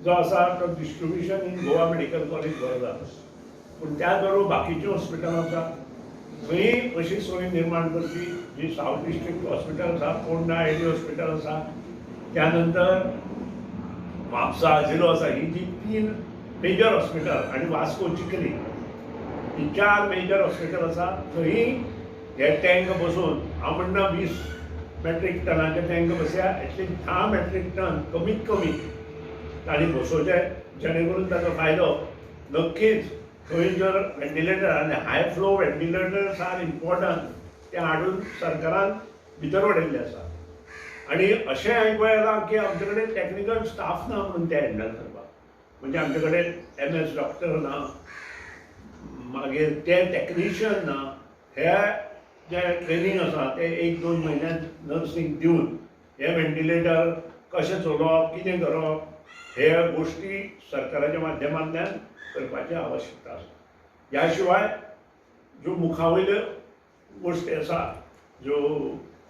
जो आसा तो distribution in Goa medical college बरो जाता, पूण त्याच बरोबर बाकीचीं हॉस्पिटलां आसा थंय अशी सोय निर्माण करची जी सावथ डिस्ट्रिक्ट हॉस्पिटल आसा, पोंडा आयडी हॉस्पिटल आसा, त्यानंतर म्हापसा आजिलो आसा, ही जी 3 मेजर हॉस्पिटल आनी वास्को चिखली ही 4 मेजर हॉस्पिटल आसा थंय हे टँक बसोवन हांव म्हणना 20 मॅट्रीक टनाचे टँक बसया, एटलिस्ट 10 मॅट्रीक टन कमीत कमी तांणी बसोवचे, जेणे करून ताचो फायदो नक्कीच थंय जर व्हेंटिलेटर आनी high flow ventilators are important ते हाडून सरकारान भितर उडयल्ले आसा. आनी अशें आयकूं येलां की आमचे कडेन टॅक्निकल स्टाफ ना म्हणून ते हँडल करपाक, म्हणजे आमचे कडेन MS doctor ना, मागीर ते टॅक्निशियन ना, हे जे ट्रेनींग आसा ते 1-2 म्हयन्यान नर्सींग दिवन हे व्हेंटिलेटर कशें चलोवप कितें करप हे गोश्टी सरकाराच्या माध्यमांतल्यान करपाची आवश्यकता आसा. ह्या शिवाय ज्यो मुखा वयल्यो गोश्टी आसा ज्यो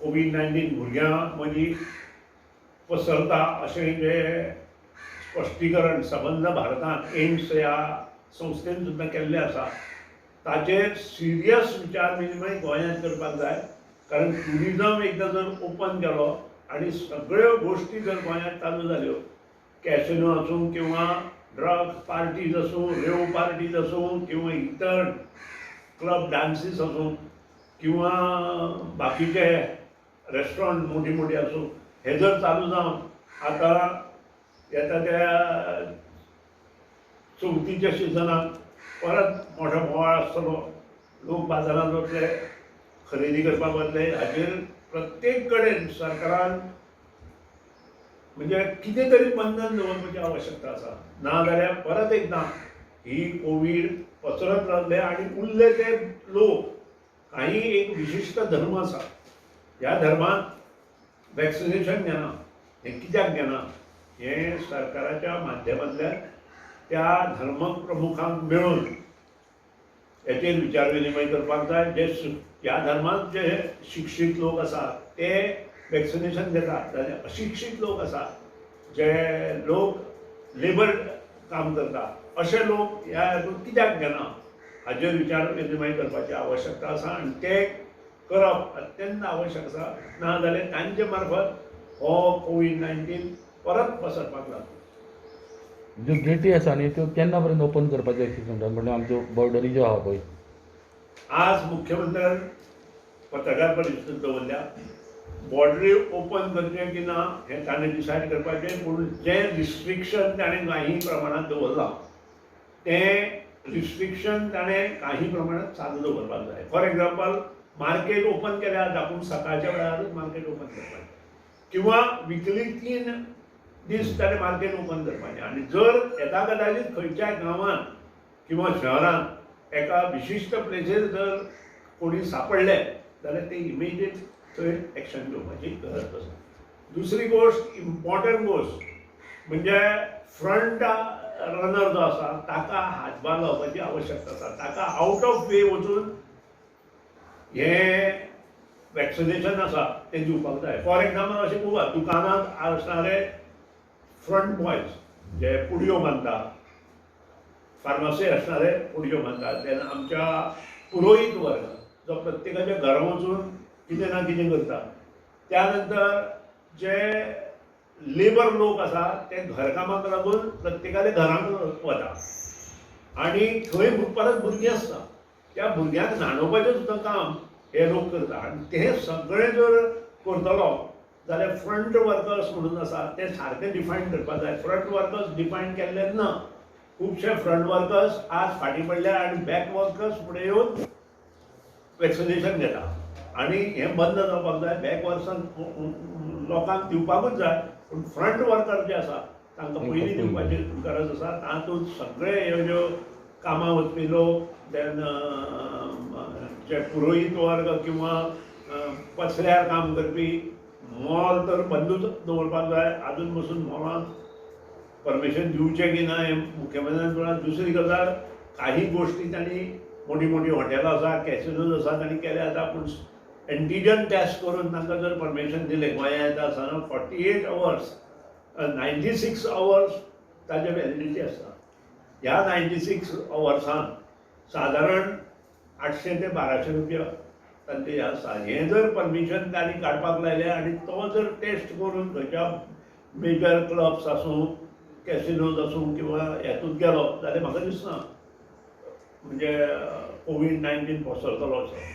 कोवीड-19 भुरग्यां मदीं पसरता अशें जे स्पश्टीकरण सबंद भारतांत एम्स ह्या संस्थेन सुद्दां केल्लें आसा ताचेर सिरियस विचार विनिमय गोंयांत करपाक जाय, कारण ट्युरिजम एकदां जर ओपन केलो आनी सगळ्यो गोश्टी जर गोंयांत चालू जाल्यो, कॅसिनो आसूं किंवा ड्रग पार्टीज आसूं, रेव पार्टीज आसूं किंवा इतर क्लब डान्सीस आसूं किंवा बाकीचे रेस्टॉरंट मोठी मोठी आसूं, हे जर चालू जावन आतां येता त्या चवथीच्या सिजनाक परत मोठो बोवाळ आसतलो, लोक बाजारांत वतले, खरेदी करपाक वतले, हाचेर प्रत्येक कडेन सरकारान म्हणजे कितें तरी बंधन दवरपाची आवश्यकता आसा, ना जाल्यार परत एकदां ही कोवीड पसरत रावले आनी उरले ते लोक. काही एक विशिश्ट धर्म आसा, ह्या धर्मांत वॅक्सिनेशन घेना, हें कित्याक घेना हें सरकाराच्या माध्यमांतल्यान त्या धर्म प्रमुखांक मेळून हेचेर विचार विनिमय करपाक जाय. जे ह्या धर्मांत जे शिक्षीत लोक आसा ते वॅक्सिनेशन घेतात, जाल्यार अशिक्षीत लोक आसा जे लोक लेबर काम करता अशे लोक ह्या हातूंत कित्याक घेना हाचेर विचार विनिमय करपाची आवश्यकता आसा आनी ते करप अत्यंत आवश्यक आसा, ना जाल्यार तांचे मार्फत हो कोवीड-19 परत पसरपाक लागता. ज्यो गेटी आसा न्ही त्यो केन्ना पर्यंत ओपन करपाच्यो अशें म्हणटात, म्हणल्यार आमच्यो बॉर्डरी ज्यो आहा पळय? आज मुख्यमंत्र्यान पत्रकार परिशद दवरल्या, बॉर्डरी ओपन करचें की ना हें ताणें डिसायड करपाचें, पूण जें रिस्ट्रिक्शन ताणें काही प्रमाणांत दवरलां तें रिस्ट्रिक्शन ताणें काही प्रमाणांत चालू दवरपाक जाय. फॉर एग्जाम्पल मार्केट ओपन केल्यार जाता, पूण सकाळच्या वेळारूच मार्केट ओपन करपाचें किंवा विकली 3 दीस ताणें मार्केट ओपन करपाचें. आनी जर येता कदाचीत खंयच्याय गांवांत किंवा शहरांत एका विशिश्ट प्लेसीर जर कोणी सापडले जाल्यार ते इमिजिएट थंय एक्शन घेवपाची गरज आसा. दुसरी गोश्ट इम्पॉर्टंट गोश्ट म्हणजे फ्रंट रनर जो आसा ताका हातभार लावपाची आवश्यकता आसा, ताका आउट ऑफ वे वचून हें वॅक्सिनेशन आसा तें दिवपाक जाय. फॉर एग्जाम्पल अशें खूब आसा, दुकानांत आसणारे फ्रंट बॉयज जे पुडयो बांदता, फार्मासी आसणारे पुडयो बांदता, तेन्ना आमच्या पुरोहीत वर्ग जो प्रत्येकाच्या घरा वचून कितें ना कितें करता, त्या नंतर जे लेबर लोक आसा ते घरकामाक लागून प्रत्येकाल्या घरांक वता आनी थंय परत भुरगीं आसता, त्या भुरग्यांक न्हाणोवपाचें सुद्दां काम हे लोक करता आनी ते सगळें जर करतलो जाल्यार फ्रंट वर्कर्स म्हणून आसा ते सारकें डिफायन करपाक जाय. फ्रंट वर्कर्स डिफायन केल्ले ना, खुबशे फ्रंट वर्कर्स आज फाटीं पडल्या आनी बॅक वर्कर्स फुडें येवन वॅक्सिनेशन घेता आनी हें बंद जावपाक जाय. बॅक वर्कर्सांक लोकांक दिवपाकूच जाय, पूण फ्रंट वर्कर जे आसा तांकां पयलीं दिवपाची गरज आसा. तातूंत सगळे ह्यो ज्यो कामां वचपी लोक, देन जे पुरोहीत वर्ग किंवा पसऱ्यार काम करपी, मॉल तर बंदूच दवरपाक जाय. आजून पसून मॉलांत परमिशन दिवचें की ना हें मुख्यमंत्र्यान म्हणलां. दुसरी गजाल, काही गोश्टी तांणी मोटी मोटी हॉटेलां आसा, कॅसिनोज आसा तांणी केले आसा, पूण एंटीजन टेस्ट करून तांकां जर परमिशन दिलें गोंयांत येता आसतना 48 अवर्स 96 अवर्स ताजे व्हॅलिडिटी आसता. ह्या 96 वर्सान सादारण 800 ते 1200 रुपया तांचे हें आसता. हें जर परमिशन तांणी काडपाक लायलें आनी तो जर टेस्ट करून खंयच्या मेजर क्लब्स आसूं, कॅसिनोज आसूं किंवा हेतूंत गेलो जाल्यार म्हाका दिसना म्हणजे कोवीड 19 पसरतलो असो.